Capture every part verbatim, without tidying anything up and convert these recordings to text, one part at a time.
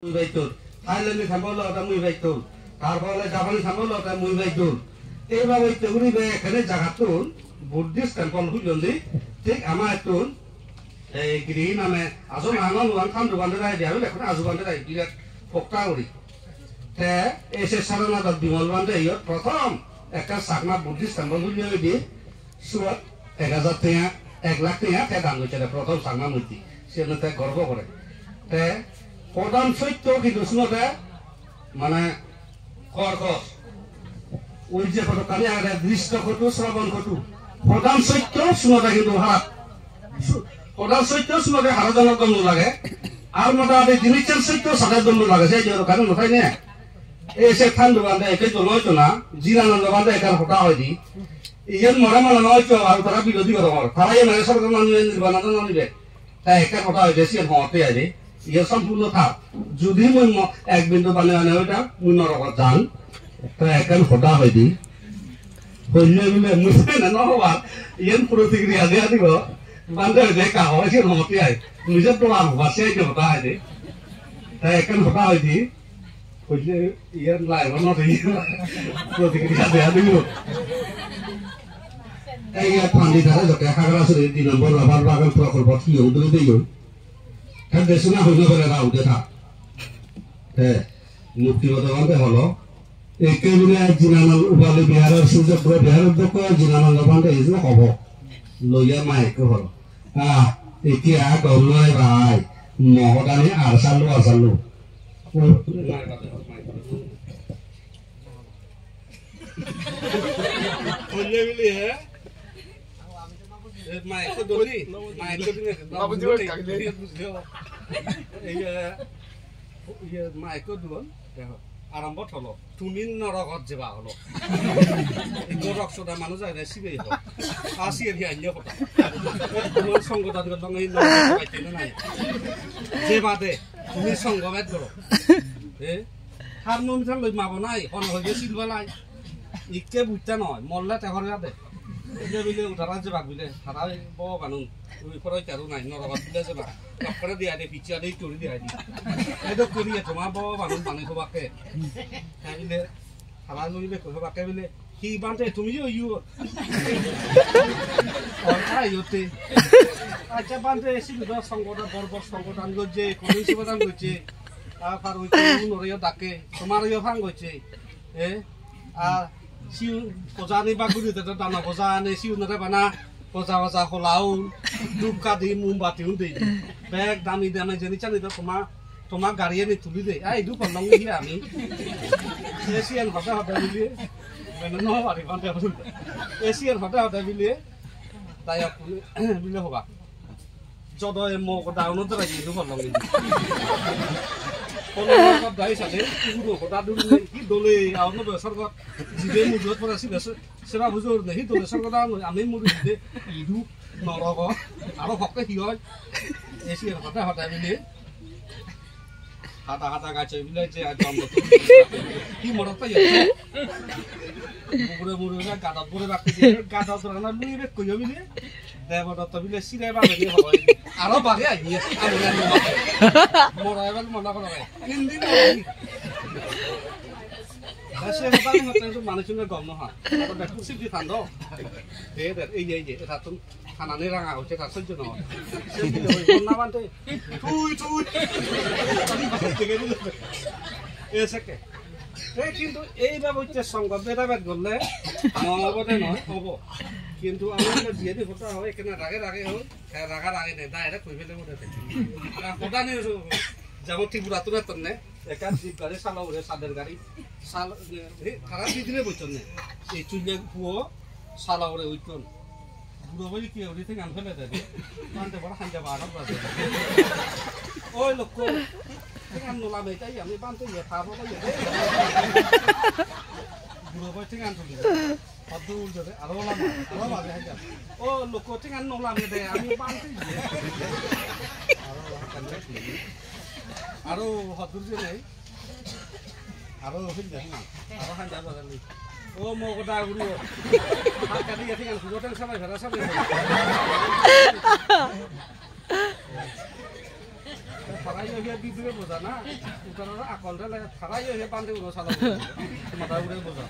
Mui baittur. Thailand temple lo ta mui baittur. Tar pore Japanese temple lo ta mui baittur. Ei babotte guri be ekkene jagattun Buddhist temple hullon di. Thik ama ettun ei giri name ajo nang nuang Thandu Bhante dai dia bile ekkene Aju Bhante dai birat pokta guri. Te ei se Saranadot Bimal Bhante iyot prothom ekkan Chakma Buddhist temple hulle oide. Suot ek hajar tenga, ek lakh tenga te dan gocche de prothom Changma murti. Siyen te gorbo gore. Te prodhan sotto hintu sunode mane korkos. Oi je hodokkani agede drishto kotu, sravan kotu. Prodhan sotto sunode hintu harap. Su-, prodhan sotto sunode haro jonok gom no lage. Ar motamoti jinissan sotto sade gom no lage. Se je hodokkani no thai ne. Ei se Thandu Bhante ekke dol oito na, Jinananda Bhante ekkan hoda hoide. Iyen more mane noi to, ar tara birodhi gorongor. Tara iyen age sorgot no nibe, nirbanot no nibe. Ta ekkan hoda hoide, siyen hongotte aide. Iyen sompurno thap. Judi mui mo-, ek bindu bane bane oita, mui norogot jang. Ta ekkan hoda hoide. Hoile bile mui sene no hobar. Iyen protikriya diya dibo. Bhante hoide ekka hoi, siyen hongotte ai. Mui je dogan hobar, se ekkan hoda hoide. Ta ekkan hoda hoide. Hoile iyan live-ot no de, protikriya deya dibo. Ei iyan Pandit are jokke Khagrasuri di nombor rubber bagan prokolpo thiyong duri deyon. Te desona hoino bere ra ude tha. Te Mukti Bhante holo. Ekke bile Jinananda Upali Biharer Sujogro Biharer dokko Jinananda Bhante ijo hobo. Loiya ma ekke holo. Ah, ekke a gom noi bhai. Mo hodani ar sallo, ar sallo. Holle bili, he? E, mic-ko dori, mic-ko dori, babuji, babuji, oi, kagile. Ei, e, iye, mic-ko duon, dekho, arombo tholo, tumi norogot jeba holo. Ikko rok soda manuj agede sibe holo. Asi eri anye hoda. Ekko songodan gorlong ei norogot jebatte na nai. Jebade. Tumi songho bej goro. E? Har mum san loi mabo nai, hono hoye silba lai. Ikke bujta noi, molle te hore ade. Bile bile utara jebak bile, tara bo ganun. Ui poroi karu nai, norogot bile jebak. Lokkore dia de, pichi ade, turi dia de. Edo kuri e toma bo ganun mani hobakke. Hai bile, tara loi bile hobakke bile. Hi Bhante, tumiyo iyot? Oi, ai, iyotte. Accha, Bhante, sidu do songgodan, bor bor songgodan gojje, kothin sibadan gojje. Ar par oi, unore yo dakke, tomare yo phang gojje. Eh? Ar siun pojani bak guri dede, dana pojani, siunore bana poja poja holaun, dhup kadi, mombatti un dei. Bek dami dami jinisani do toma, toma gariyani tuli dei. Ai, idu pollong hi ami. Asian hoda hoda bili. Bene no pari Bhante bili. Asian hoda hoda bili. Dayok bili hoba. Jodo e mo hoda uno dara idu pollong bili. Kono hoda dai sale, uro hoda dul hi dole, a uno be sorgot. Jibe mujot pora sibe se-, seba bujor ne, hi dole sorgot a uno, ami muri de, idu. Norogo, aro hokke hi oi? Asian hoda hoda bili. Hada hada gach oi bile je aaj bambo. Hi morot to yotto. Bugure mure bile gadot bure bakti je, gadot rana lui bek koyo bile. Debodotto bile sire bage ni hoi. Aro bage ai ni. Mora ebar mona koro. Indi mora. Ase bage hotte to manuj ne gom no ha. Aro bek sibji thando. De de, ei je, ei je, eta tun. Hanani ranga gocche, tar sojjo no oi. Se bile hoi, "Honna Bhante, tui, tui." E sekke. E kintu ei bhabe hocche songho bhedabhed gorle no obo de noi, obo. Kintu amar jiyeni hoda hoi, ekkena rage rage hoi, e raga rage nei, direct hoi pele mone hoi. Ar hoda nei, jemon Tripura tun ettonne, ekkan jeep gari salo ugure, sader gari, sal, e, tara bidire bocchonne. Ei chulle puo salo ugure utton. Buro boi ki uri tengan fele de. Bhante bor hanja bar bar. Oi lokko, tengan no lame tai ami Bhante ye thabo ye. Buro boi tengan tuli. Hoddur jode, aro lame, aro lame hanja. O lokko, tengan no lame de, ami Bhante ye. Aro lame. Aro hoddur jode. Aro hanja, aro hanja badali. O mogoda guru. Hakka diye tengan hugo teng samai fera samai. Ayo he bidire boja na, utara akol dele, tara yo he bande uno sala. Mata ure boja na.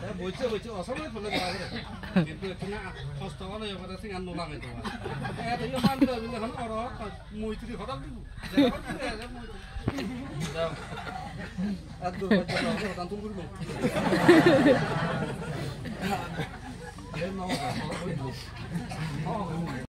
Te boiche boiche osomoi phone kora kore. Kintu ekkena hosto ole yo kore singan nola ngai to. Te yo bande bile hon oro, moitri hodak dibu. Jao. Ek dur bajja hodan tum guribo.